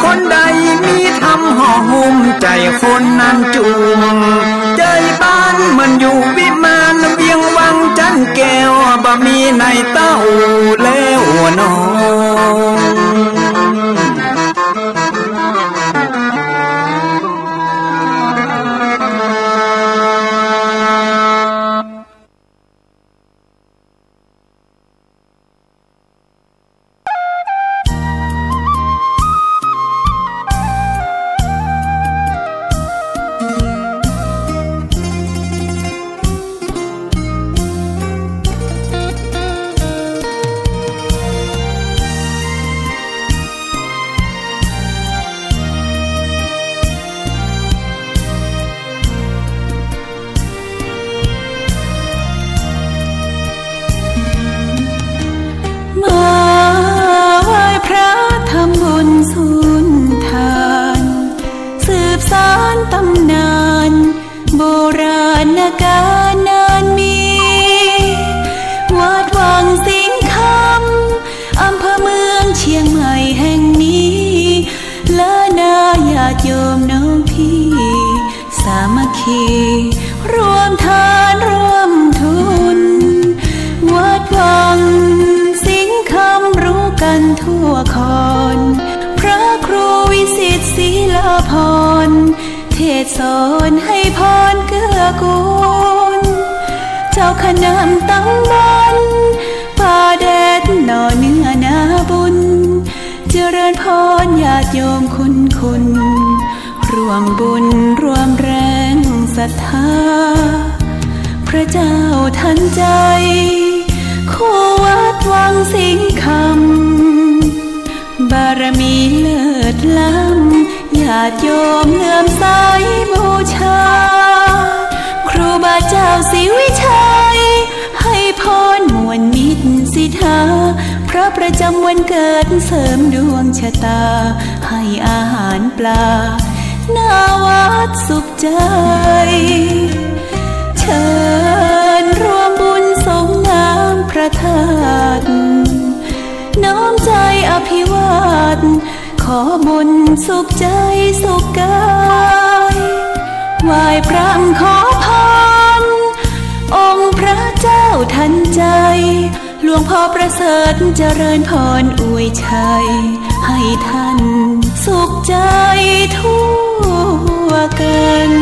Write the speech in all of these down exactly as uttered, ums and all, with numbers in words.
คนใดมีธรรมห่อหุ้ม ใจ๋คนนั้นจุ่ม ใจ๋บ้านเหมือนอยู่วิมาน เวียงวังจันแก้ว บ่มีในเต้าแล้วหนอ มาไหว้พระทำบุญสุนทาน สืบสานต๋ำนาน โบราณกาลนานมี วัดวังสิงห์คำ อำเภอเมืองเชียงใหม่แห่งนี้ และนาญาติโยมน้องพี่ สามัคคีร่วมทานร่วมทุน วัดวังสิงห์คำรู้กันทั่วคอน พระครูวิสิทธิ์ศรีลาภรณ์ เทศน์สอนให้พรเกื้อกูล เจ้าคณะตำบลป่าแดดหน่อเนื้อนาบุญ เจริญพรญาติโยมคุณคุณ ร่วมบุญร่วมแรงศรัทธา พระเจ้าทันใจ คู่วัดวังสิงห์คำ บารมีเลิศล้ำ ญาติโยมเลื่อมใสบูชา ครูบาเจ้าศรีวิชัย ให้พรมวลมิตรสิทธา พระประจำวันเกิดเสริมดวงชะตา ให้อาหารปลา หน้าวัดสุขใจ เชิญร่วมบุญสรงน้ำพระธาตุ น้อมใจอภิวาท ขอบุญสุขใจสุขกาย ไหว้พระขอพร องค์พระเจ้าทันใจ หลวงพ่อประเสริฐเจริญพรอวยชัย ให้ท่านสุขใจทั่วกัน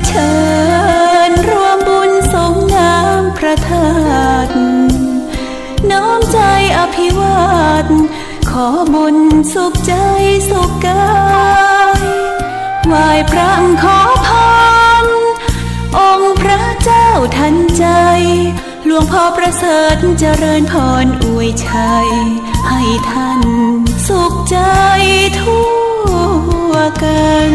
เชิญร่วมบุญสรงน้ำพระธาตุ น้อมใจอภิวาท ขอบุญสุขใจสุขกาย ไหว้พระขอพร องค์พระเจ้าทันใจ หลวงพ่อประเสริฐเจริญพรอวยชัย ให้ท่านสุขใจทั่วกัน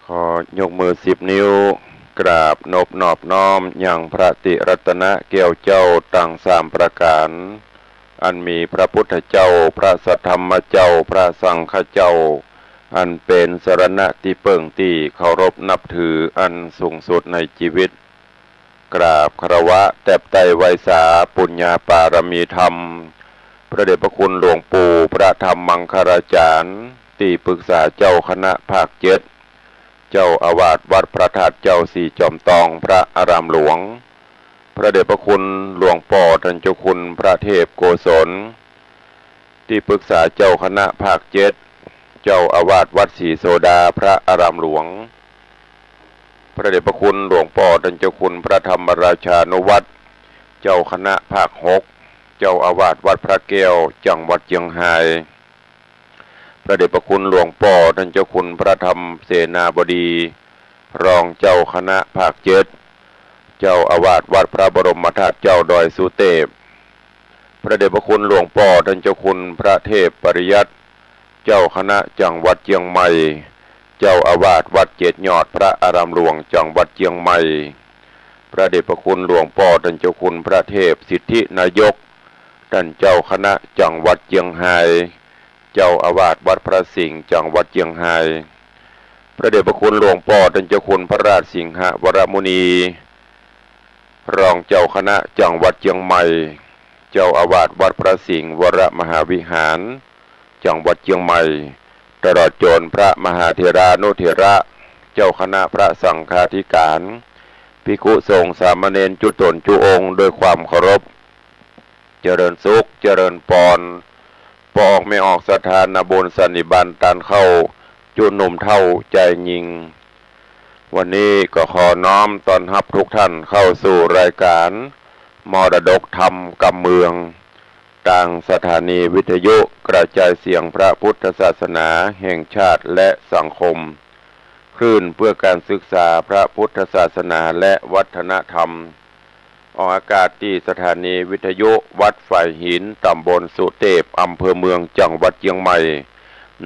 ขอยกมือสิบนิ้ว กราบนบนอบน้อมยังพระติรัตนะแก้วเจ้าตังสามประก๋าน อันมีพระพุทธเจ้า พระสัทธรรมเจ้า พระสังฆเจ้า อันเป๋นสรณะตี้เปิ้งตี้เคารพนับถืออันสูงสุดในจีวิต กราบคารวะแตบใต้ไหว้สาปุญญาปารมีธรรม พระเดชพระคุณหลวงปู่พระธรรมมังคลาจารย์ ตี้ปรึกษาเจ้าคณะภาคเจ็ด เจ้าอาวาสวัดพระธาตุเจ้าสี่จอมตองพระอารามหลวง พระเดชพระคุณหลวงป้อต้านเจ้าคุณพระเทพโกศล ตี้ปรึกษาเจ้าคณะภาคเจ็ด เจ้าอาวาสวัดศรีโสดาพระอารามหลวง พระเดชพระคุณหลวงป้อต้านเจ้าคุณพระธรรมราชานุวัฒน์ เจ้าคณะภาคหก เจ้าอาวาสวัดพระแก้ว จังหวัดเจียงฮาย พระเดชพระคุณหลวงป้อต้านเจ้าคุณพระธรรมเสนาบดี รองเจ้าคณะภาคเจ็ด เจ้าอาวาสวัดพระบรมธาตุเจ้าดอยสุเตพ พระเดชพระคุณหลวงป้อต้านเจ้าคุณพระเทพปริยัติ เจ้าคณะจังหวัดเจียงใหม่ เจ้าอาวาสวัดเจ็ดยอดพระอารามหลวงจังหวัดเจียงใหม่ พระเดชพระคุณหลวงป้อต้านเจ้าคุณพระเทพสิทธินายก ต้านเจ้าคณะจังหวัดเจียงฮาย เจ้าอาวาสวัดพระสิงห์จังหวัดเจียงฮาย พระเดชพระคุณหลวงป้อต้านเจ้าคุณพระราชสิงหวรมุนี รองเจ้าคณะจังหวัดเจียงใหม่ เจ้าอาวาสวัดพระสิงห์วรมหาวิหาร จังหวัดเจียงใหม่ ตลอดจนพระมหาเถรานุเถระ เจ้าคณะพระสังฆาธิการ ภิกขุสงฆ์สามเณรจุ๊ต๋นจุ๊องค์ด้วยความเคารพ เจริญสุข เจริญปอน ป้อออกแม่ออกศรัทธานาบุญสันนิบาตต้านเข้า จุ๊หนุ่มเฒ่าจายญิง วันนี้ก็ขอน้อมต้อนฮับทุกท่านเข้าสู่รายการมรดกธรรมกำเมือง ตางสถานีวิทยุกระจายเสียงพระพุทธศาสนาแห่งชาติและสังคม คลื่นเพื่อการศึกษาพระพุทธศาสนาและวัฒนธรรม ออกอากาศตี้สถานีวิทยุวัดฝายหิน ตำบลสุเตพ อำเภอเมือง จังหวัดเจียงใหม่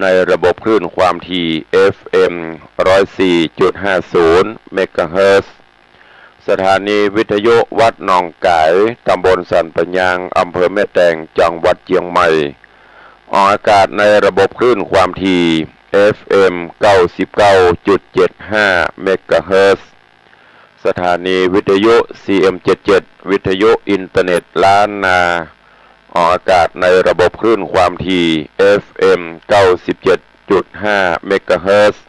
ในระบบคลื่นความถี่ เอฟเอ็ม ร้อยสี่จุดห้าศูนย์ เมกะเฮิรตซ์ สถานีวิทยุวัดหนองก๋าย ตำบลสันป่ายาง อำเภอแม่แตง จังหวัดเจียงใหม่ ออกอากาศในระบบคลื่นความถี่ เอฟเอ็ม เก้าสิบเก้าจุดเจ็ดห้า เมกะเฮิรตซ์ สถานีวิทยุ ซีเอ็มเจ็ดเจ็ด วิทยุอินเทอร์เน็ตล้านนา ออกอากาศในระบบคลื่นความถี่ เอฟเอ็ม เก้าสิบเจ็ดจุดห้า เมกะเฮิรตซ์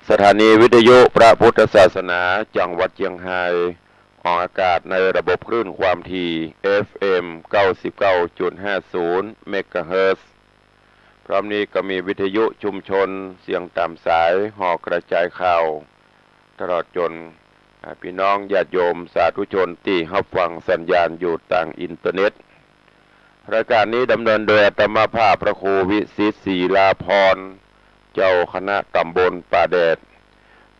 สถานีวิทยุพระพุทธศาสนาจังหวัดเจียงฮาย ออกอากาศในระบบคลื่นความถี่ เอฟเอ็ม เก้าสิบเก้าจุดห้าศูนย์ เมกะเฮิรตซ์ พร้อมนี้ก็มีวิทยุชุมชนเสียงต๋ามสาย หอกระจายข่าว ตลอดจน อ่า ปี้น้องญาติโยมสาธุชนตี้ฮับฟังสัญญาณอยู่ตางอินเทอร์เน็ต รายการนี้ดำเนินโดยอาตมาภาพพระครูวิสิทธิ์ ศิลาภรณ์ เจ้าคณะตำบลป่าแดด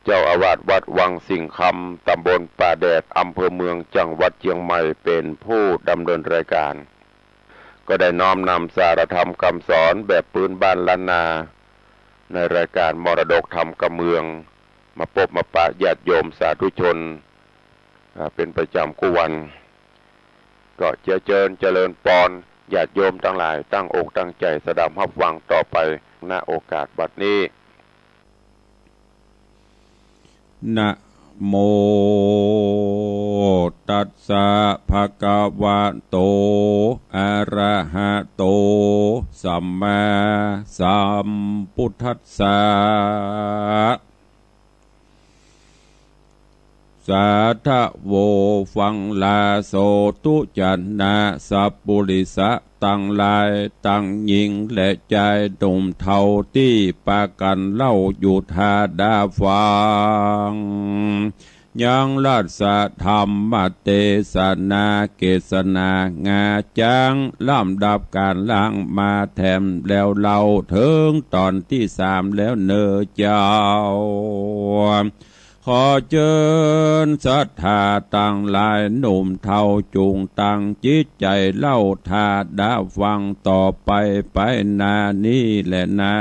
เจ้าอาวาสวัดวังสิงห์คำ ตำบลป่าแดด อำเภอเมือง จังหวัดเจียงใหม่ เป๋นผู้ดำเนินรายการ ก็ได้น้อมนำสาระธรรมกำสอนแบบปื๊นบ้านล้านนา ในรายการมรดกธรรมกำเมือง มาปบมาปะญาติโยมสาธุชน อ่า เป๋นประจ๋ำกู้วัน ก็เจียเจิญเจริญปอน ญาติโยมตังหลายตั้งอกตั้งใจ๋สดับฮับฟังต่อไป ณ โอกาสบัดนี้ นะโม ตัสสะ ภะคะวะโต อะระหะโต สัมมาสัมพุทธัสสะ สาธะโว ฟังลาโสธุ จะนะสัปปุริสะตังหลาย ตังญิงและจายหนุ่มเฒ่าตี้ปากั๋นเล่าอยู่ท่าดาฟัง ยังราชธรรมเตสนา เกสนางาจ๊าง ลำดับก๋านล่างมาแถมแล้วเล่า เถิงต๋อนตี้สามแล้วเน่อเจ้า ขอเจิญศรัทธาตังหลาย หนุ่มเฒ่าจุ่งตั้งจิตใจ๋เล่าท่าดาฟังต่อไป ไปหน้านี้แหละนา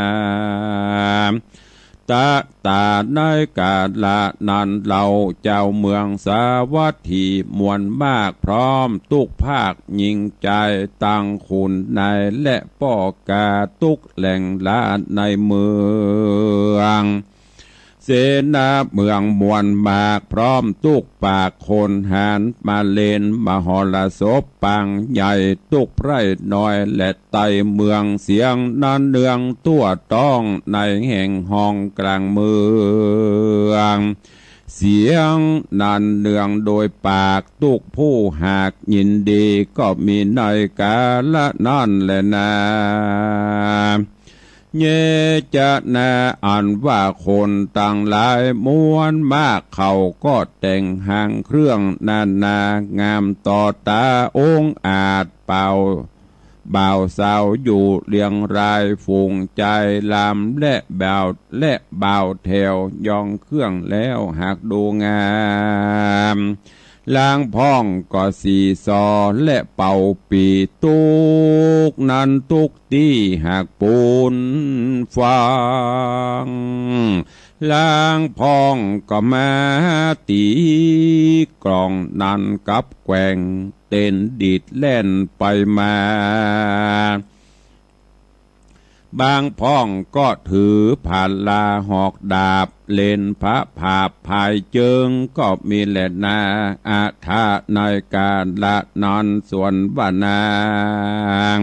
ตะ ต๋าในกาละนั้นเล่า จาวเมืองสาวัตถีมวลมาก พร้อมตุ๊กภาคญิงจาย ตังขุนนายและป้อก๋าตุ๊กแหล่งละในเมือง เสนาเมืองมวลมาก พร้อมตุ๊กปากคนหาญ มาเล่นมหรสพปางใหญ่ ตุ๊กไพร่น้อยและไต่เมือง เสียงนั้นเนืองทั่วต้อง ในแห่งห้องก๋างเมือง เสียงนั้นเนืองโดยปากตุ๊กผู้หากยินดี ก็มีในกาละนั้นแลนา เยจะนา อันว่าคนตังหลายมวลมาก เขาก็แต่งหางเครื่องนานา งามต่อต๋าองอาจ เป่า บ่าวสาวอยู่เรียงราย ฝูงจายรำและบ่าว และบ่าวแถว ยองเครื่องแล้วหากดูงาม ลางพ่องก็สีซอและเป่าปี่ ตุ๊กนั้นตุ๊กตี้หากปูนฟัง ลางพ่องก็มาตี๋กลอง นั้นกับแกว่งเต้นดีดแล่นไปมา บางพ่องก็ถือผาลาหอกดาบ เล่นผะผาบผายเจิง ก็มีแลนา อาทาในกาละนั้นส่วนว่านาง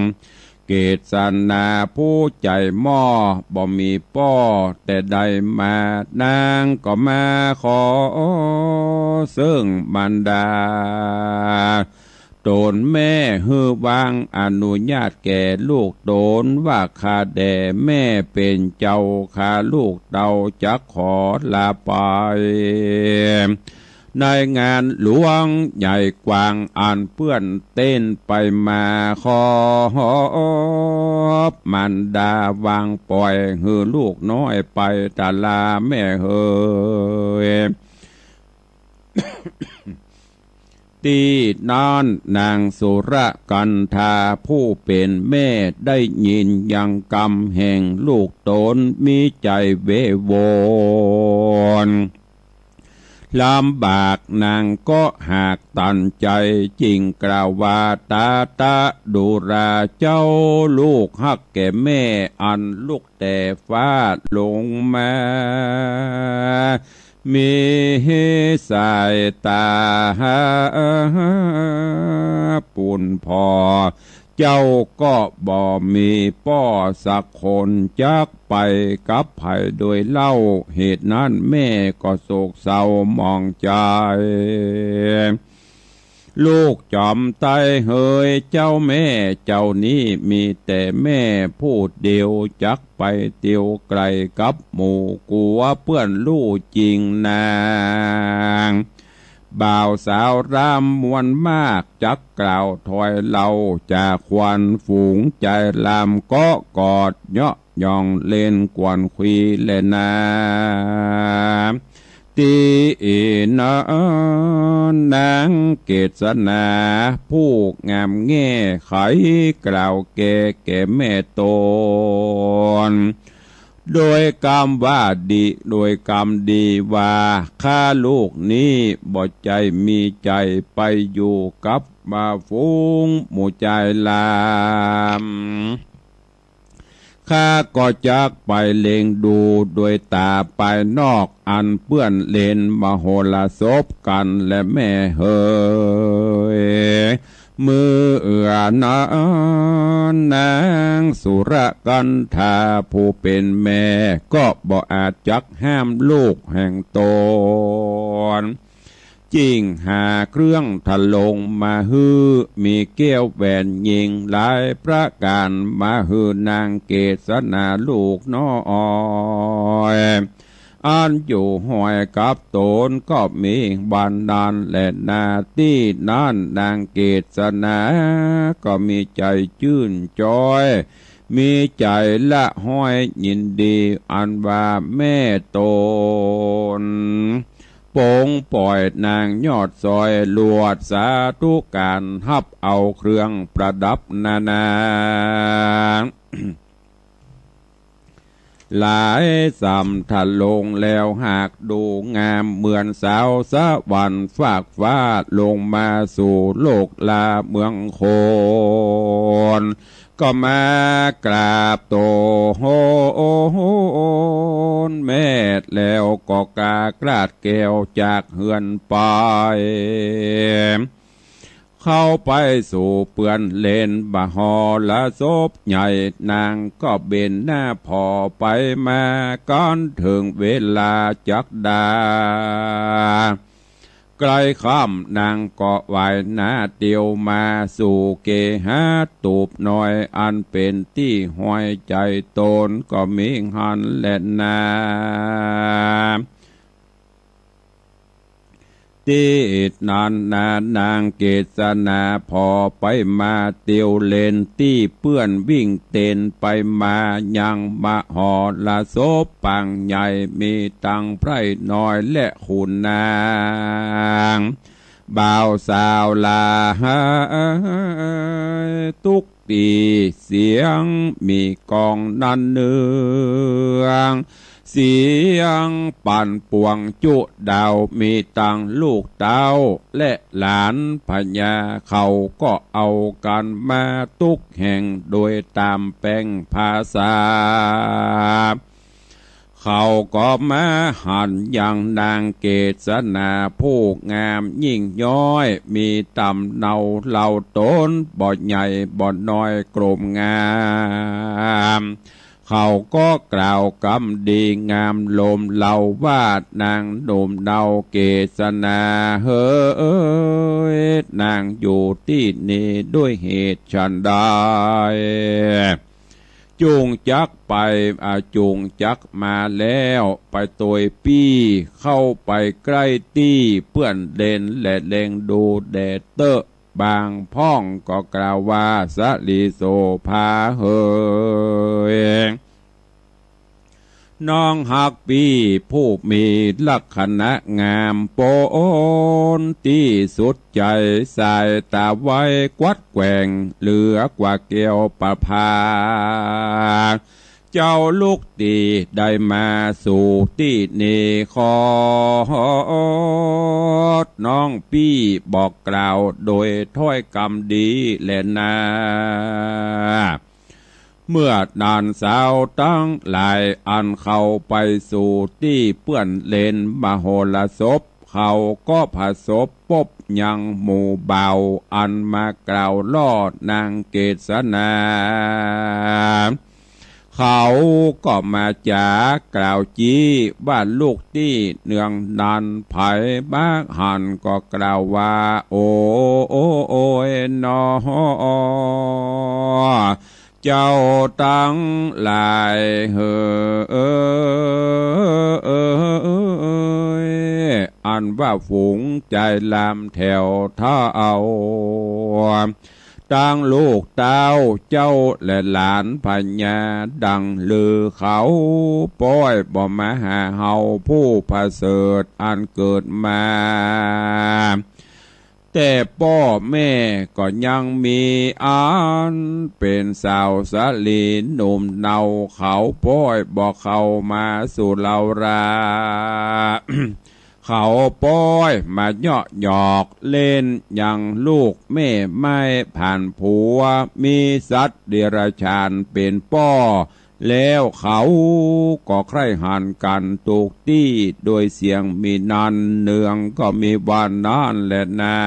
เกศนาผู้ใจ๋หม้อ บ่มีป้อแต่ใดมา นางก็มาขอเซิ่งมารดา ตนแม่หื้อวางอนุญาตแก่ลูกตน ว่าข้าแด่แม่เป๋นเจ้าข้า ลูกเต้าจักขอลาไป ในงานหลวงใหญ่กว้าง อันเปื้อนเต้นไปมา ขอมารดาวางป่อย หื้อลูกน้อยไปต๋าลาแม่เหย ตี้นั้นนางสุรกัณฑาผู้เป๋นแม่ ได้ยินยังกำแห่งลูกตน มีใจ๋เววอน ลำบาก นางก็หากตันใจ๋ จึงกล่าวว่า ตาตะดูราเจ้า ลูกฮักแก่แม่ อันลุกแต่ฟ้าลงมา มีสายต๋าปูนผ่อ เจ้าก็บ่มีป้อสักคน จักไปกับใผโดยเล่า เหตุนั้นแม่ก็โศกเศร้าหมองใจ๋ ลูกจ๋อมไต้เหย เจ้าแม่เจ้านี้ มีแต่แม่ผู้เดียว จักไปเตียวไก๋กับหมู่ กั๋วเปื้อนลู่จิ่งนาง บ่าวสาวรำมวลมาก จักกล่าวถอยเล่า จากขวัญฝูงจายรำ ก็กอดเยาะ ย่องเล่นกวนคุยแลนา ตี้นั้นนางเกศนา ผู้งามแง่ไขกล่าวแก่แก่แม่ตน โดยกำว่าดี โดยกำดีว่า ข้าลูกนี้บ่ใจ้มีใจ๋ไปอยู่กับหมู่ฝูงหมู่จายรำ ข้าก็จักไปเล็งดูโดยต๋าปายนอก อันเปื้อนเล่นมโหรสพกั๋นแลแม่เหย เมื่อนั้นนางสุรกัณฑาผู้เป๋นแม่ ก็บ่อาจจักห้ามลูกแห่งตน จึงหาเครื่องทรงมาหื้อ มีแก้วแหวนยิ่งหลายประก๋าน มาหื้อนางเกศนาลูกน้อย อันอยู่ห้อยกับตน ก็มีวันนั้นแลนา ตี้นั้นนางเกศนา ก็มีใจ๋จื้นจ๊อย มีใจ๋ละฮ้อยยินดี อันว่าแม่ตน ปงป่อยนางยอดซอย ลวดสาธุก๋าน ฮับเอาเครื่องประดับนานา หลายสำทะลงแล้วหากดูงาม เหมือนสาวสวรรค์ฟากฟ้า ลงมาสู่โลกลาเมืองคน ก็มากราบตนแม่ แล้วก็กล้าคลาดแคล้วจากเฮือนไป เข้าไปสู่เปื้อนเล่นมโหรสพใหญ่ นางก็เบนหน้าผ่อไปมา ก่อนเถิงเวลาจักดา ก ใกล้ค่ำนางก็ไหว้หน้าเตียวมาสู่เกหาตูบน้อยอันเป๋นตี้หอยใจ๋ต๋นก็มีหั้นแลนา ตี้นั้นนานางเกศนาผ่อไปมาเตียวเล่นตี้เปื้อนวิ่งเต้นไปมายังมหรสพปางใหญ่มีตังไพร่น้อยและขุนนาง บ่าวสาวหลายตุ๊กตี้เสียงมีก้องนันเนือง เสียงปั่นป่วงจุดาวมีตังลูกเต้าและหลานพญาเขาก็เอากั๋นมาตุ๊กแห่งโดยต๋ามแป๋งภาษา เขาก็มาหันยังนางเกศนาผู้งามยิ่งย้อย มีต๋ำเนาเหล่าต๋นบ่ใหญ่บ่น้อยกลมงาม เขาก็กล่าวกำดีงามลมเล่าว่านางหนุ่มเนาเกศนาเหย นางอยู่ตี้นี่ด้วยเหตุฉันใด จุ่งจักไป อา จุ่งจักมาแล้ว ไปตวยปี้เข้าไปใก้ตี้เปื้อนเล่นและเล็งดูแด่เต๊อะ บางพ่องก็กล่าวว่า สะหลีโสภาเหย น้องฮักปี้ผู้มีลักษณะงามป๊นตี้สุดใจ๋ สายต๋าไวกวัดแกว่ง เหลือกว่าแก้วประภา เจ้าลูกตี้ได้มาสู่ตี้นี่ขอด น้องปี้บอกกล่าวโดยถ้อยกำดีแลนา เมื่อนั้นสาวตังหลายอันเข้าไปสู่ตี้เปื้อนเล่นมหรสพ เขาก็ผสบปบยังหมู่บ่าวอันมากล่าวล่อนางเกศนา เขาก็มาจ๋ากล่าวจี้ว่า ลูกตี้เนืองนั้น ใผบ่หันก็กล่าวว่า โอ โอ โอยหนอ เจ้าตังหลายเหย อันว่าฝูงจายลามแถวเฒ่า ตังลูกเต้าเจ้าและหลานพญาดังลือเขา ป้อยบ่มาหาเฮาผู้ประเสริฐอันเกิดมา แต่ป้อแม่ก็ยังมีอันเป๋นสาวสะหลีหนุ่มเนา เขาป้อยบ่เข้ามาสู่เฮารา เขาป้อยมาเยาะหยอกเล่นยังลูกแม่ไม้ผ่านผัว มีสัตว์เดรัจฉานเป๋นป้อ แล้วเขาก็ใคร่หันกั๋นตุ๊กตี้โดยเสียงมีนั้นเนืองก็มีว่านั้นแลนา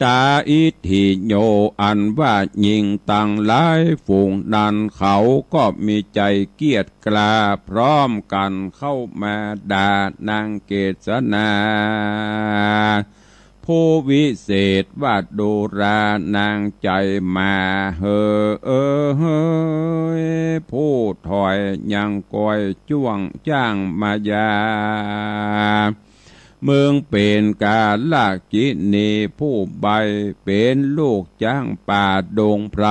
ตาอิทธิโย อันว่าหญิงตังหลายฝูงนั้น เขาก็มีใจ๋เกียจกล้าพร้อมกั๋นเข้ามาด่านางเกศนา ผู้วิเศษว่าดูรานางใจ๋หมาเหย ผู้ถอยยังกอยจ้วงจ้างมายา มึงเป๋นกาลกิณีผู้ใบ้ เป๋นลูกจ๊างป่าดงไพร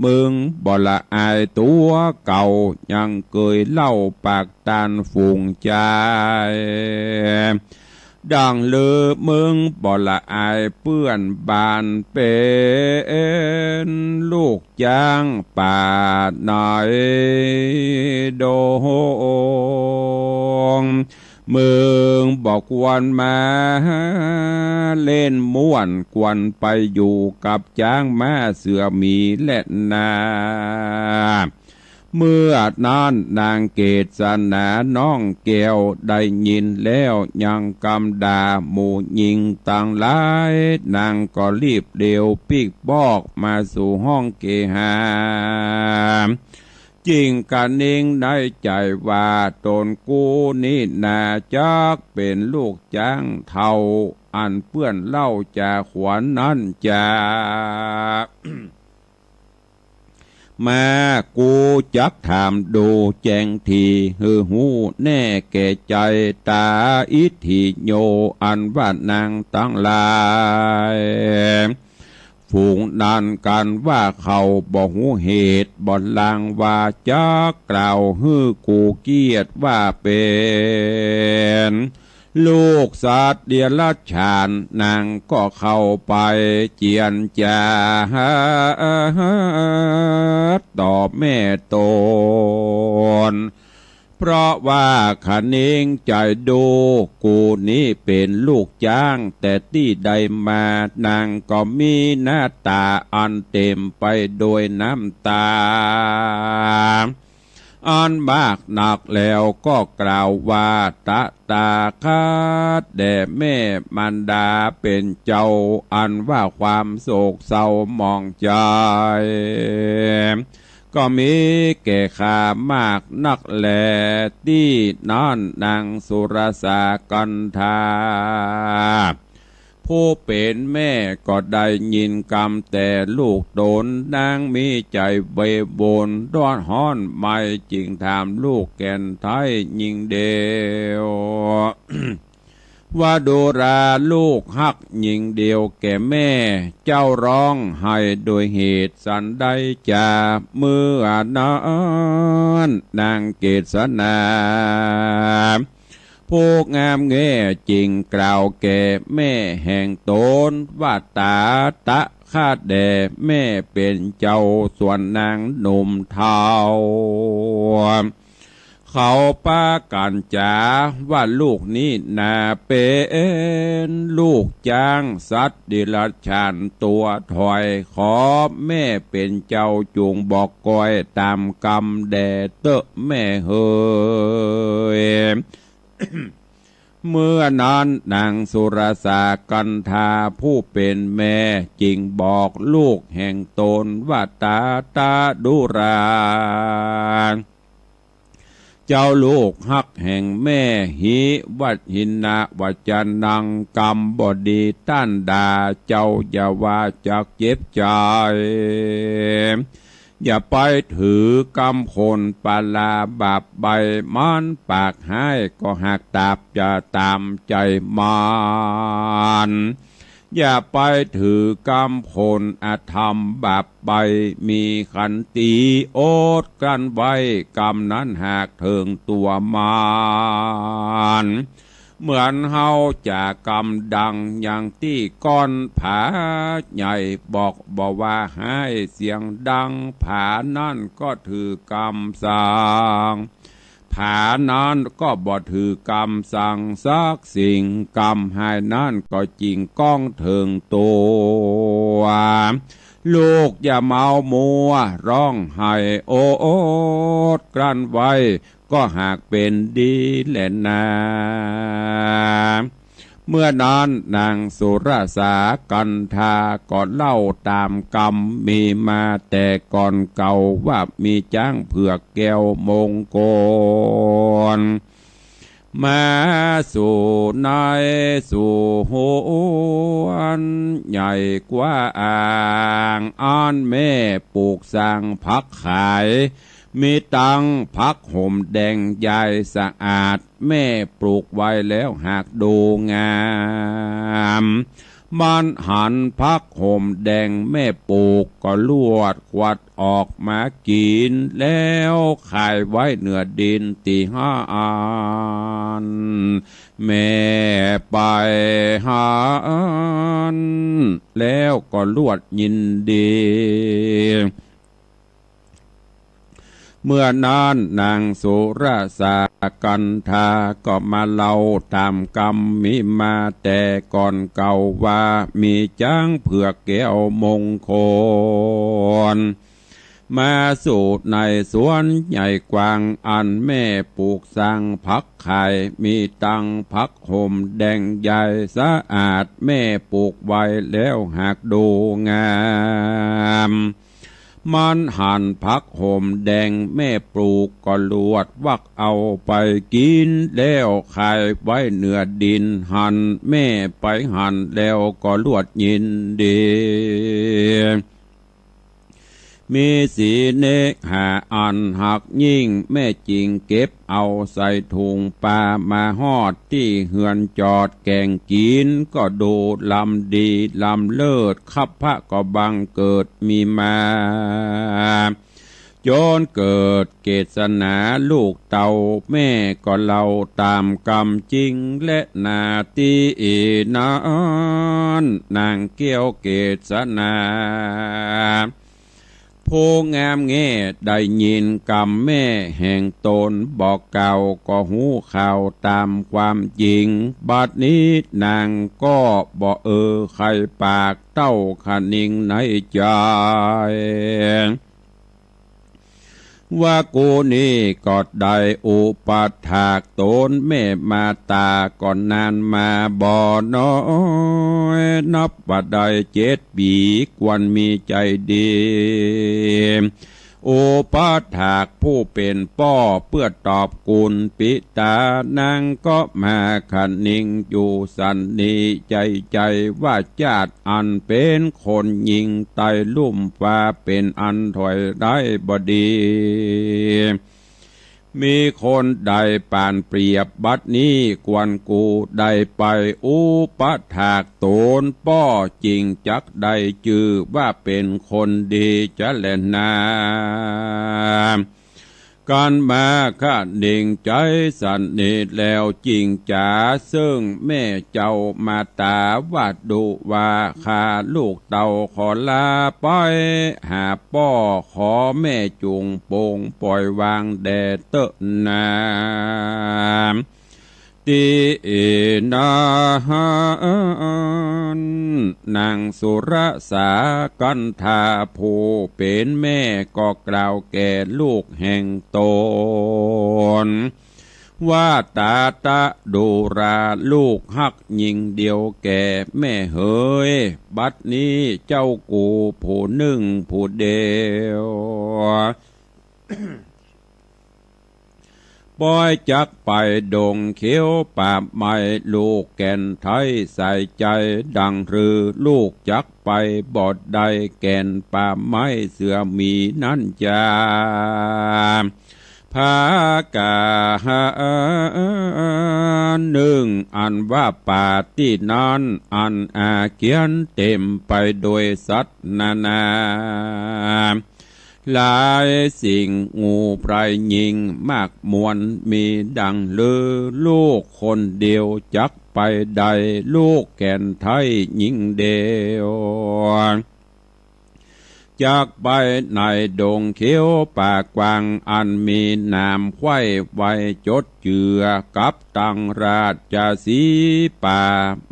มึงบ่ละอายตั๋วเก่า ยังเกยเล่าปากตานฝูงจาย ดังลือมึงบ่ละอายเปื้อนบ้าน เป๋นลูกจ๊างป่าในดง มึงบ่ควรมาเล่นม่วน ควรไปอยู่กับจ๊างม้าเสือหมีแลนา เมื่อนั้นนางเกศนาน้องแก้วได้ยินแล้วยังกำด่าหมู่หญิงตังหลาย นางก็รีบเดียวปิ๊กบอกมาสู่ห้องเกหา จึงคะนิงในใจ๋ว่า ต๋นกูนี้นาจักเป๋นลูกจ๊างเฒ่า อันเปื้อนเหล้าจ๋าขวัญนั้นจา มา กูจักถามดูแจ้งที หื้อฮู้แน่แก่ใจ๋ ต๋าอิทธิโย อันว่านางตังหลาย ฝูงนั้นกั๋นว่าเขาบ่ฮู้เหตุ บ่ลางว่าจักกล่าวหื้อกูเกียรติว่าเป๋น ลูกสัตว์เดรัจฉาน นางก็เข้าไปเจียรจ๋าต่อแม่ต๋น เพราะว่าคะนิงใจ๋ดู กูนี้เป๋นลูกจ๊าง แต่ตี้ใดมา นางก็มีหน้าต๋าอันเต๋มไปโดยน้ำต๋า อันมากนัก แล้วก็กล่าวว่า ตถาคตแด่แม่มารดาเป๋นเจ้า อันว่าความโศกเศร้าหมองใจ๋ ก็มีแก่ข้ามากนักแล ตี้นั้นนางสุรสากัณฑา ผู้เป๋นแม่ก็ได้ยินกำแต่ลูกต๋น นางมีใจ๋เววนร้อนฮ้อนไหม้ จึงถามลูกแก่นไท้ญิงเดียว ว่า ดูราลูกฮักญิงเดียวแก่แม่ เจ้าฮ้องไห้โดยเหตุสันใดจา เมื่อนั้นนางเกศนา ผู้งามแง่จึงกล่าวแก่แม่แห่งต๋นว่า ตถาคตแด่แม่เป๋นเจ้า ส่วนนางหนุ่มเฒ่า เขาปากั๋นจ๋าว่า ลูกนี้นาเป๋นลูกจ๊างสัตว์เดรัจฉานตั๋วถอย ขอแม่เป๋นเจ้าจุ่งบอกกอยต๋ามกำแด่เต๊อะแม่เหย เมื่อนั้นนางสุรสากัณฑาผู้เป๋นแม่จึงบอกลูกแห่งต๋นว่า ตถาคตดูรา เจ้าลูกฮักแห่งแม่ หิวัจฉินะวัจจนัง กำบ่ดีต้านด่า เจ้าอย่าว่าจักเจ็บใจ๋ อย่าไปถือกำคนปาลาบาปใบ้ มันปากฮ้ายก็หากตาบจะต๋ามใจ๋มัน อย่าไปถือกำคนอธรรมบาปใบ้ มีขันติอดกลั้นไว้ กำนั้นหากเถิงตั๋วมัน เหมือนเฮาจ๋ากำดังอย่างตี้ก้อนผาใหญ่ บอกบ่ว่าฮ้ายเสียงดัง ผานั้นก็ถือกำสัง ผานั้นก็บ่ถือกำสังสักสิ่ง กำฮ้ายนั้นก็จิ่งก้องเถิงตั๋ว ลูกอย่าเมามัวฮ้องไห้อดกลั้นไว้ ก็หากเป๋นดีแลนา เมื่อนั้นนางสุรสากัณฑาก็เล่าต๋ามกำมีมาแต่ก่อนเก่าว่า มีจ๊างเผือกแก้วมงคล มาสู่ในสวนใหญ่กว้าง อันแม่ปลูกสร้างผักขาย มีตังผักหอมแดงใหญ่สะอาด แม่ปลูกไว้แล้วหากดูงาม มันหันผักหอมแดงแม่ปลูกก็ลวดควัดออกมากิ๋น แล้วขายไว้เหนือดินตี้หั้น แม่ไปหั้นแล้วก็ลวดยินดี เมื่อนั้นนางสุรสากัณฑาก็มาเล่าต๋ามกำมีมาแต่ก่อนเก่าว่า มีจ๊างเผือกแก้วมงคล มาสู่ในสวนใหญ่กว้าง อันแม่ปลูกสร้างผักขาย มีตังผักหอมแดงใหญ่สะอาด แม่ปลูกไว้แล้วหากดูงาม มันหันผักหอมแดงแม่ปลูกก็ลวดวักเอาไปกิ๋น แล้วขายไว้เหนือดิน หันแม่ไปหันแล้วก็ลวดยินดี มีสีเนกหาอันฮักยิ่ง แม่จึงเก็บเอาใส่ถุงปา มาฮอดตี้เฮือนจอดแก๋งกิ๋น ก็ดูลำดีลำเลิศ คัพพะก็บังเกิดมีมา จ๋นเกิดเกศนาลูกเต้า แม่ก็เล่าต๋ามกำจริงแลนา ตี้นั้นนางแก้วเกศนา ผู้งามแง่ได้ยินกำแม่แห่งต๋นบอกกล่าว ก็ฮู้ข่าวต๋ามความจริง บัดนี้นางก็บ่เอ่ยใค่ปาก เต้าคะนิงในใจ๋ ว่ากูนี้ก็ได้อุปัฏฐากต๋นแม่มาต๋า ก็นานมาบ่น้อย นับว่าได้เจ็ดปี๋ ควรมีใจ๋ดี อุปัฏฐากผู้เป๋นป้อ เปื้อตอบกุณปิต๋า นางก็มาคะนิงอยู่สันนิใจ๋ใจ๋ ว่าจาติอันเป๋นคนญิงใต้ลุ่มฟ้า เป๋นอันถอยได้บ่ดี มีคนได้ปานเปรียบ บัดนี้ควรกูได้ไป อุปัฏฐากต๋นป้อ จึงจักได้จื้อว่าเป๋นคนดีจะแลนา กันมาคะนิงใจ๋สันนิแล้ว จึงจ๋าเซิ่งแม่เจ้ามาต๋า ว่าดูว่าข้าลูกเต้าขอลาไปหาป้อ ขอแม่จุ่งปงป่อยวางแด่เต๊อะนา ตี้นั้น นางสุรสากัณฑาผู้เป๋นแม่ก็กล่าวแก่ลูกแห่งต๋น ว่าต๋าตะดูราลูกฮักญิงเดียวแก่แม่เหย บัดนี้เจ้ากูผู้นึ่งผู้เดียว ป้อยจักไปดงเขียวป่าไม้ ลูกแก่นไทยใส่ใจ๋ดังรือ ลูกจักไปบ่ได้แก่นป่าไม้เสือหมีนั้นจา ผากานึ่งอันว่าป่าตี้นั้น อันอาเกียนเต๋มไปโดยสัตว์นานา หลายสิ่ง งูพรายญิงมากมวล มีดังลือ ลูกคนเดียวจักไปได้ ลูกแก่นไทยญิงเดียว จักไปในดงเขียวป่ากว้าง อันมีหนามไขว้ไว้จดเจื้อกับตังราชสีห์ป่า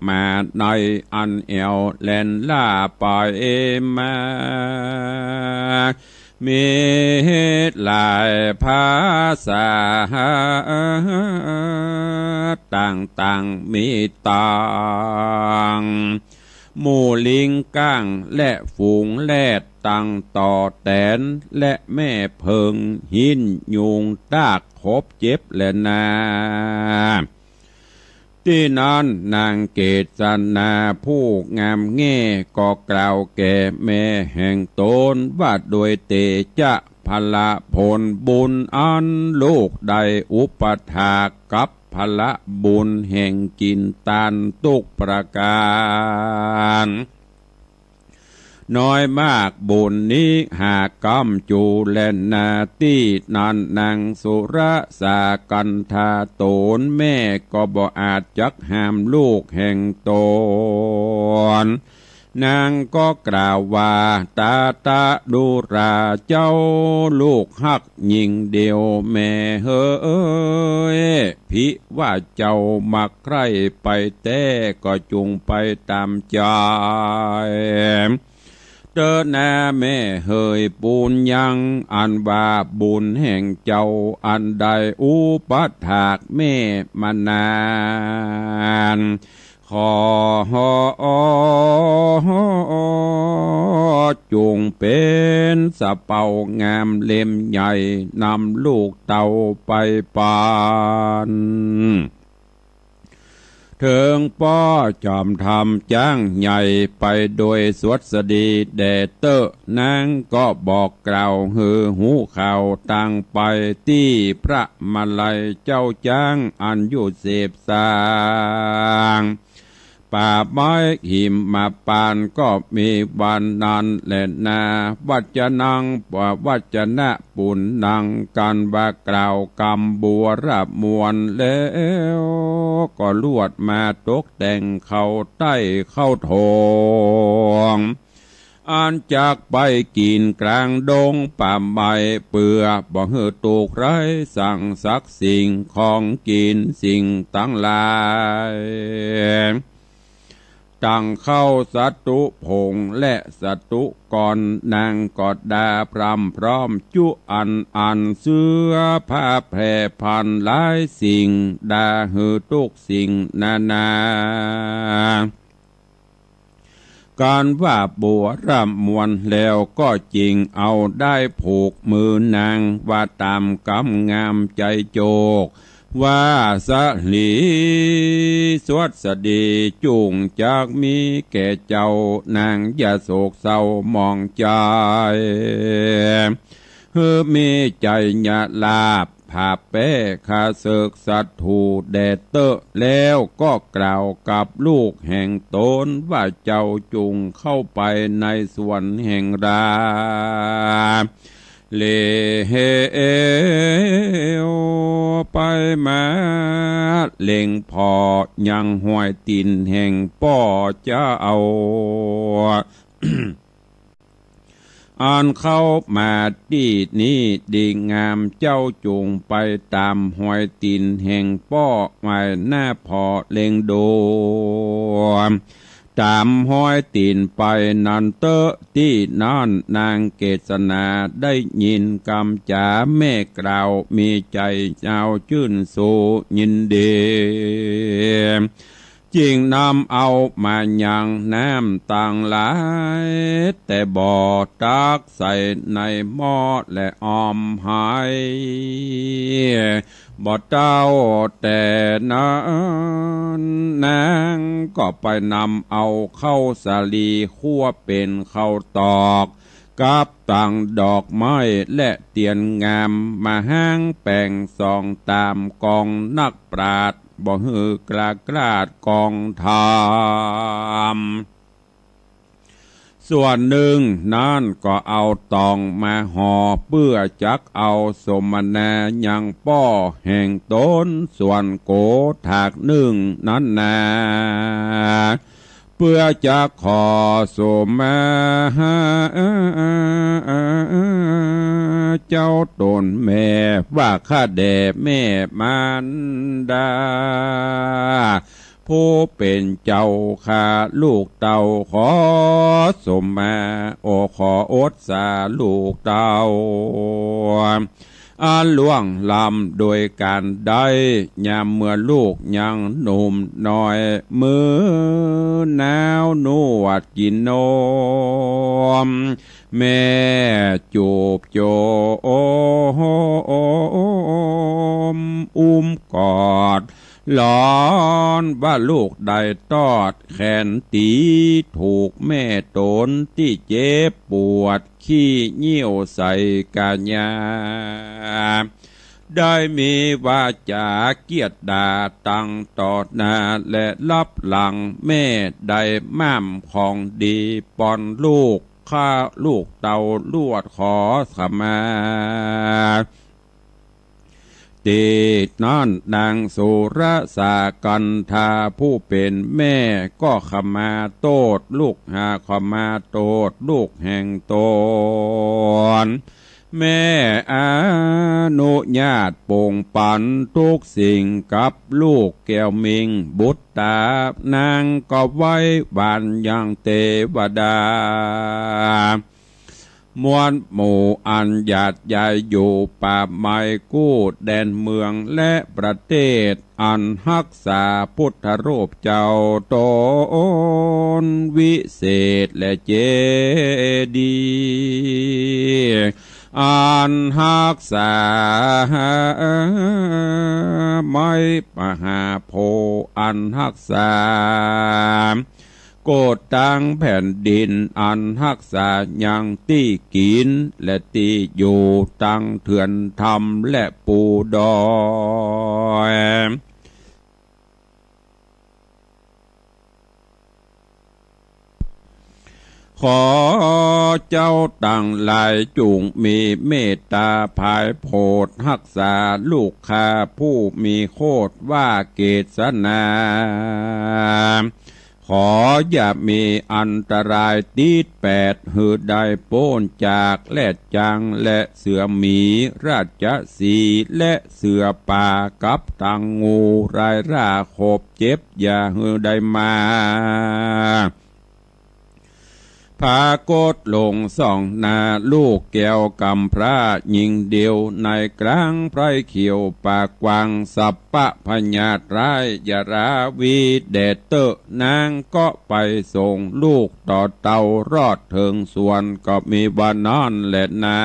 มาในอันแอ่วแล่นล่าไปมา มีหลายภาษาต่างๆ มีต่าง หมู่ลิงก้างและฝูงแรด ตังต่อแตนและแม่เผิง หินยุงตาก ครบเจ็บแลนา ตี้นั้นนางเกศนาผู้งามแง่ ก็กล่าวแก่แม่แห่งต๋น ว่าโดยเตจะพละผลบุญ อันลูกได้อุปัฏฐากกับพละบุญแห่งกิ๋นตานทุกประก๋าน น้อยมากบุญนี้หาก้ำจูแลนา ตี้นั้นนางสุรสากัณฑาต๋นแม่ก็บ่อาจจักห้ามลูกแห่งต๋น นางก็กล่าวว่า ตาตะดูราเจ้าลูกฮักญิงเดียวแม่เหย ผิว่าเจ้ามักใคร่ไปแต๊ ก็จุ่งไปต๋ามใจ๋ เต๊อะนาแม่เหย ปูนยังอันว่าบุญแห่งเจ้า อันได้อุปัฏฐากแม่มานาน ขอจุ่งเป๋นสะเปางามเล่มใหญ่ นำลูกเต้าไปปั๋น เถิงป้อจอมธรรมจ๊างใหญ่ ไปโดยสวัสดีแด่เต๊อะ นางก็บอกกล่าวหื้อฮู้ข่าวตางไป ตี้พระมาลัยเจ้าจ๊างอันอยู่เสพสาง ป่าไม้หิมพานต์ก็มีวันนั้นแลนา วัจจะนัง วัจจะนะปุณณัง กันว่ากล่าวกำบัวระมวลแล้ว ก็ลวดมาตกแต่งเข้าใต้เข้าโถง อันจักไปกิ๋นกลางดงป่าไม้ เปื้อบ่หื้อถูกร้ายสังสักสิ่งของกิ๋นสิ่งตังหลาย ตังข้าวสาธุผงและสาธุกร นางก็ด่าพร่ำพร้อมจุอันอัน เสื้อผ้าแพร่พันหลายสิ่ง ด่าหื้อทุกสิ่งนานา กันว่าบัวระมวลแล้วก็จิ่งเอาด้ายผูกมือนาง ว่าต๋ามกำงามใจ๋โจก ว่าสะหลีสวัสดีจุ่งจักมีแก่เจ้านาง อย่าโศกเศร้าหมองใจ๋ หื้อมีใจ๋อย่าหลาบ ผาแป้ข้าเสิกศัตรูแด่เต๊อะ แล้วก็กล่าวกับลูกแห่งต๋นว่า เจ้าจุ่งเข้าไปในสวนแห่งรา เลวไปมา เล็งผ่อยังฮอยตี๋นแห่งป้อเจ้า อันเข้ามาตี้นี้ดีงาม เจ้าจุ่งไปต๋ามฮอยตี๋นแห่งป้อ หมายหน้าผ่อเล็งดู ต๋ามฮอยตี๋นไปนั้นเต๊อะ ตี้นั้นนางเกศนาได้ยินกำจ๋าแม่กล่าว มีใจ๋เจ้าจื้นโสยินดี จิ่งนำเอามายังน้ำตังหลาย แต่บ่ตักใส่ในหม้อและออมหาย บ่เต้าแต่นั้น นางก็ไปนำเอาข้าวสาลีคั่วเป๋นข้าวตอก กับตังดอกไม้และเตียนงาม มาฮ้างแป๋งสองต๋ามกองนักปราชญ์ บ่หื้อกล้าคลาดกองธรรม ส่วนนึ่งนั้นก็เอาตองมาห่อ เปื้อจักเอาสมนายังป้อแห่งต๋น ส่วนโกถากนึ่งนั้นนา เปื้อจักขอสมมาเจ้าต๋นแม่ ว่าข้าแด่แม่มารดา ผู้เป๋นเจ้าข้าลูกเต้า ขอสมมา โอ ขออดสาลูกเต้า อันล่วงล้ำโดยก๋านได้ ยามเมื่อลูกยังหนุ่มน้อย มือหนาวนวดกิ๋นนม แม่จูบโจม อุ้มกอด หลอนว่าลูกได้ตอดแขนตี๋ ถูกแม่ต๋นตี้เจ็บปวด ขี้เยี่ยวใส่ก๋ายา ได้มีวาจ๋าเกียดด่าตังต่อหน้าและลับหลัง แม่ได้ม่ามของดีปอนลูก ข้าลูกเต้าลวดขอขมา ตี้นั้นนางสุรสากันธาผู้เป๋นแม่ก็ขมาโต้ษลูก หาขมาโต้ษลูกแห่งต๋น แม่อนุญาตปงปันทุกสิ่งกับลูกแก้วมิงบุตรต๋า นางก็ไหว้หวานยังเตวดา มวลหมู่อันหยาดยายอยู่ป่าไม้กู้แดนเมืองและประเทศ อันฮักษาพุทธรูปเจ้าต๋นวิเศษและเจดีย์ อันฮักษาไม้มหาโพธิ์ อันฮักษาโกฏตังแผ่นดิน อันฮักษายังตี้กิ๋นและตี้อยู่ ตังเถื่อนธรรมและปูดอย ขอเจ้าตังหลายจุ่งมีเมตต๋าผายโผดฮักษาลูกข้าผู้มีโคตรว่าเกสนา ขออย่ามีอันตรายติดแปด หื้อได้ป๊นจากแลดจังและเสือหมี ราชสีห์และเสือป่า กับตังงูร้ายราคบเจ็บ อย่าหื้อได้มาผากฏลงส่องหน้าลูกแก้วกำพร้าญิงเดียว ในกลางไพร่เขียวป่ากว้าง สัพพะพยาธิร้ายอย่าราวีแด่เต๊อะ นางก็ไปส่งลูกต่อเต้ารอดเถิงสวน ก็มีว่านั้นแหละนา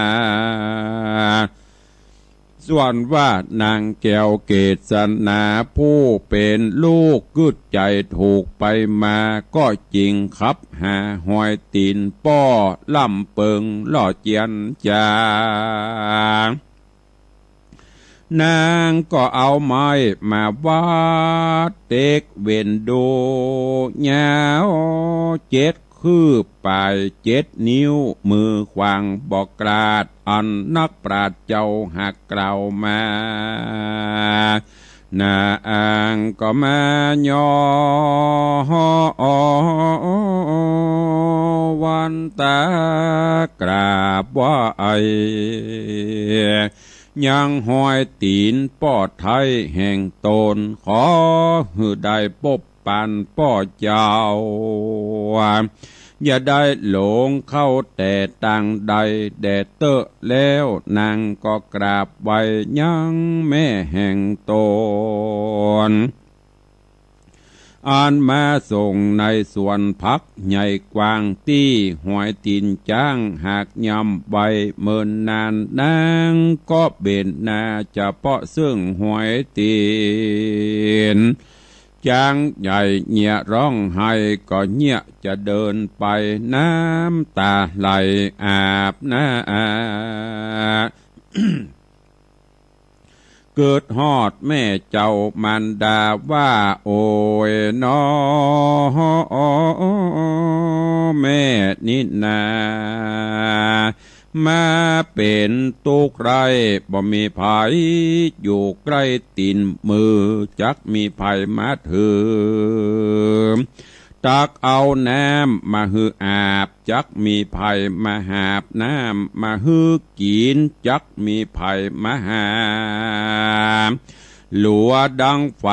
ส่วนว่านางแก้วเกสนาผู้เป๋นลูกกึ๊ดใจ๋ถูกไปมาก็จิ่งขับหาฮอยตี๋นป้อล่ำเปิงล่อเจียนจา นางก็เอาไม้มาวัดเต็กเว็นดู ยาวเจ็ดคืบ ปายเจ็ดนิ้ว มือขวางบ่กลาด อันนักปราชญ์เจ้าหากกล่าวมา นางก็มาย้อนวันต๋ากราบไหว้ ยังฮอยตี๋นป้อไท้แห่งต๋น ขอหื้อได้ปบ ปานป้อเจ้า อย่าได้หลงเข้าแต่ตางใดแด่เต๊อะ แล้วนางก็กราบไหว้ยังแม่แห่งต๋น อันมาส่งในสวนผักใหญ่กว้างตี้ฮอยตี๋นจ๊างหากย่ำไว้เมินนาน นางก็เบญหน้าเฉพาะเซิ่งฮอยตี๋น จ๊างใหญ่เยียะร้องไห้ ก็เยียะจะเดินไป น้ำต๋าไหลอาบหน้า กึ๊ดฮอดแม่เจ้ามารดาว่า โอยน้อ แม่นี้นา มาเป๋นตุ๊กข์ไร้ บ่มีใผอยู่ใก้ตี๋นมือ จักมีใผมาถือตักเอาน้ำมาหื้ออาบ จักมีใผมาหาบน้ำมาหื้อกิ๋น จักมีใผมาหาหลัวดังไฟ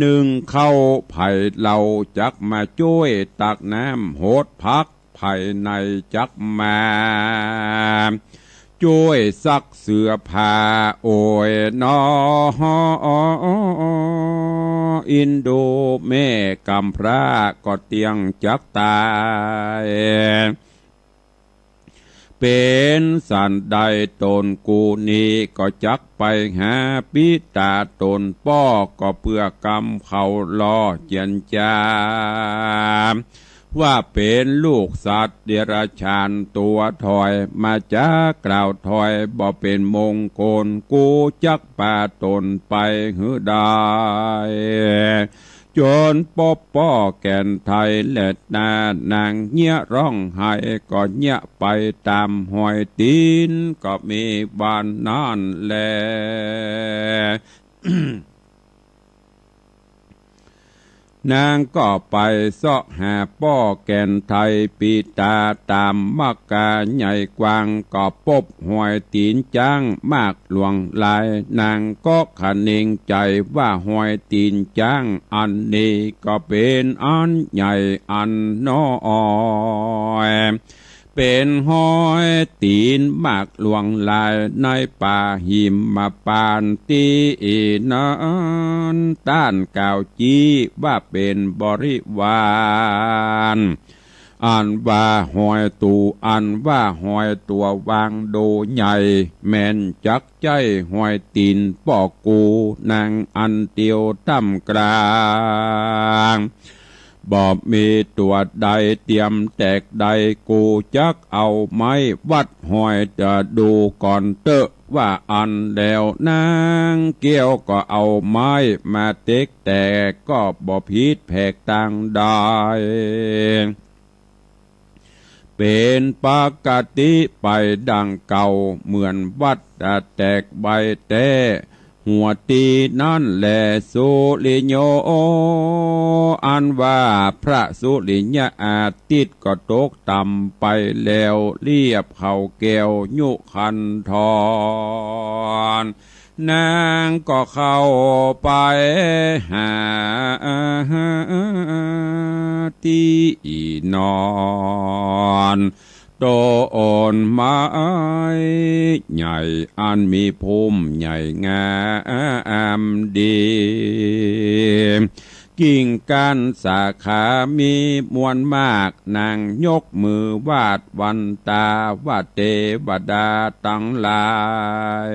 นึ่งข้าว ใผเล่าจักมาจ้วยตักน้ำหดผัก ใผไหนจักมาจ้วยซักเสื้อผ้า โอยน้อ อินดูแม่กำพร้าก็เตียงจักต๋าย เป๋นสันใดต๋นกูนี้ก็จักไปหาปิต๋าต๋นป้อ ก็เปื้อกำเขาล่อเจียนจา ว่าเป๋นลูกสัตว์เดรัจฉานตั๋วถอย มาจากกล่าวถอยบ่เป๋นมงคล กูจักปาต๋นไปหื้อได้ จ๋นปบป้อแก่นไทยแลนา นางเยียะร้องไห้ก็เยียะไปต๋ามฮอยตี๋น ก็มีว่านั้นแล นางก็ไปเซาะหาป้อแก่นไทยปิต๋าต๋ามมักกาใหญ่กว้าง ก็ปบฮอยตี๋นจ๊างมากหลวงหลาย นางก็ขะเนงใจ๋ว่าฮอยตี๋นจ๊างอันนี้ก็เป๋นอันใหญ่อันน้อย เป๋นฮอยตี๋นมากหลวงหลายในป่าหิมพานต์ตี้นั้น ต้านกล่าวจี๊ว่าเป๋นบริวาร อันว่าฮอยตั๋ว อันว่าฮอยตั๋ววางโดใหญ่ แม่นจักใจ้ฮอยตี๋นป้อกูนางอันเตียวต้ำกลาง บ่มีตั๋วใดเตียมแตกใด กูจักเอาไม้วัดฮอยจะดูก่อนเต๊อะ ว่าอั้นแล้วนางแก้วก็เอาไม้มาเต็กแตก ก็บ่ผิดแผกตางใด เป๋นปกติไปดั่งเก่า เหมือนวัดแตกใบแต๊ หัวตี้นั้นแล สุริโย อันว่าพระสุริยะอาทิตย์ก็ตกต่ำไปแล้ว เรียบเขาแก้วยุคันธร นางก็เข้าไปหาตี้นอน ต้นไม้ใหญ่อันมีพุ่มใหญ่งามดี กิ่งก้านสาขามีมวลมาก นางยกมือวาดวันตาว่า เตวดาตังหลาย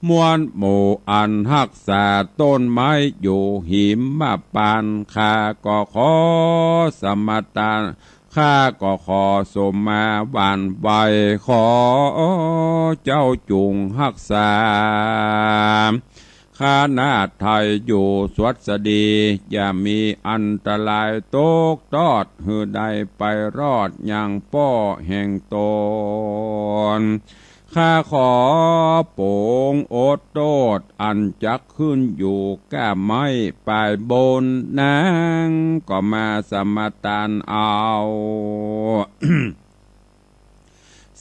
มวลหมู่อันฮักษาต้นไม้อยู่หิมพานต์ ข้าก็ขอสมาทาน ข้าก็ขอสมมาหวั่นไหว ขอเจ้าจุ่งฮักษา ข้านาไทยอยู่สวัสดี อย่ามีอันตรายตกตอด หื้อได้ไปรอดยังป้อแห่งต๋น ข้าขอปงอดโต้ษ อันจักขึ้นอยู่ก้าไม้ปายบน นางก็มาสมาทานเอา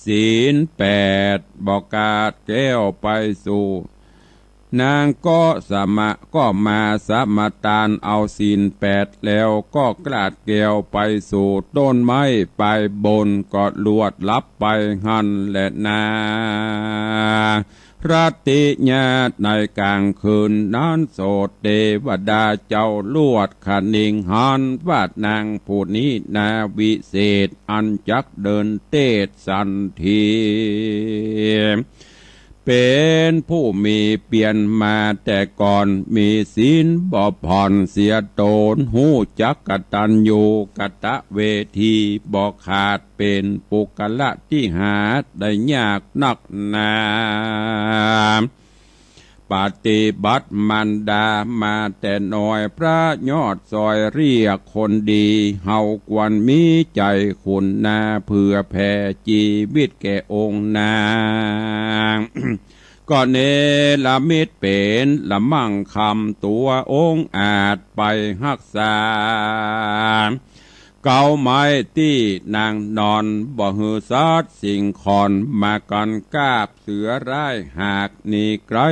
ศีลแปด บ่กาดแก้วไปสู่ นางก็สมา ก็มาสมาทานเอาศีลแปดแล้ว ก็กาดแก้วไปสู่ต้นไม้ปายบน ก็ลวดหลับไปหั้นแลนา รัตติยา ในกลางคืนนั้นโสตเตวดาเจ้าลวดคะนิงหันว่านางผู้นี้นาวิเศษ อันจักเดินเตศสันที เป๋นผู้มีเปียรมาแต่ก่อน มีศีลบ่ผ่อนเสียต๋น ฮู้จักกตัญญูกตเวที บ่ขาด เป๋นปุคคละตี้หาได้ยากนักหนา ปฏิบัติมารดามาแต่น้อย พระยอดซอยเรียกคนดี เฮาควรมีใจ๋ขุนนา เผื่อแผ่จีวิตแก่องค์นาง ก็เนรมิตเป๋นละมั่งคำตั๋วองอาจไปฮักษา เก๊าไม้ตี้นางนอน บ่หื้อสัตว์สิ่งขอนมากั๋นกาบ เสือร้ายหากหนีไก๋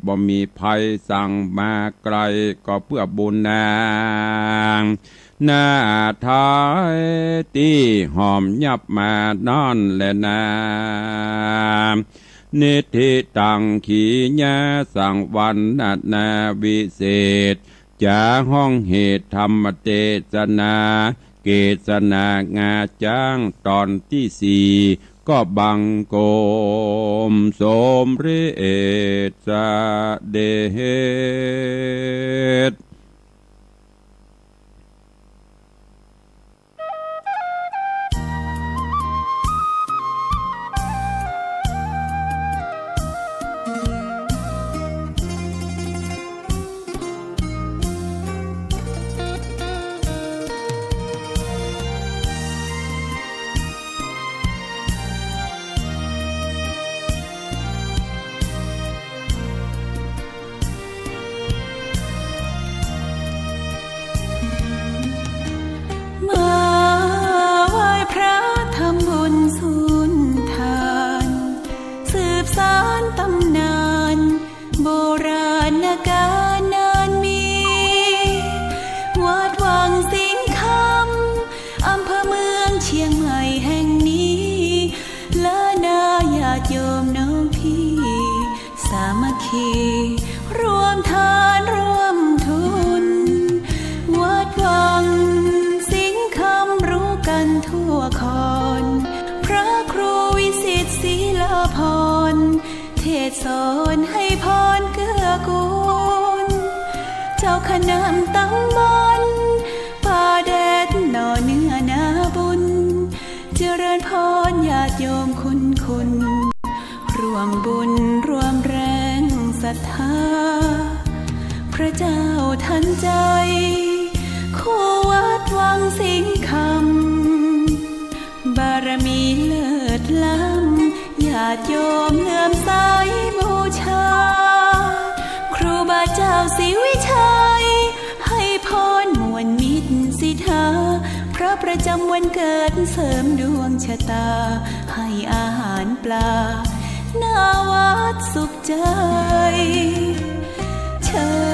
บ่มีภัยสังมาใก้ ก็เปื้อบุญนางนาไทยตี้หอมยับมานั้นแลนา นิทธิตัง ขีณาสังวรณนาวิเศษ จ๋าฮ้องเหตุธรรมเตสนา เกสนางาจ๊างต๋อนตี้สี่ ก็บังคมสมเร็จเสด็จ เจ้าคณะตำบลป่าแดดหน่อเนื้อนาบุญ เจริญพรญาติโยมคุณคน ร่วมบุญร่วมแรงศรัทธา พระเจ้าทันใจ คู่วัดวังสิงห์คำ บารมีเลิศล้ำ ญาติโยมเลื่อมใสบูชา ครูบาเจ้าศรีวิชัย ให้พรม่วนมิตรสิทธา เพราะประจำวันเกิดเสริมดวงชะตา ให้อาหารปลา หน้าวัดสุขใจ เชิญ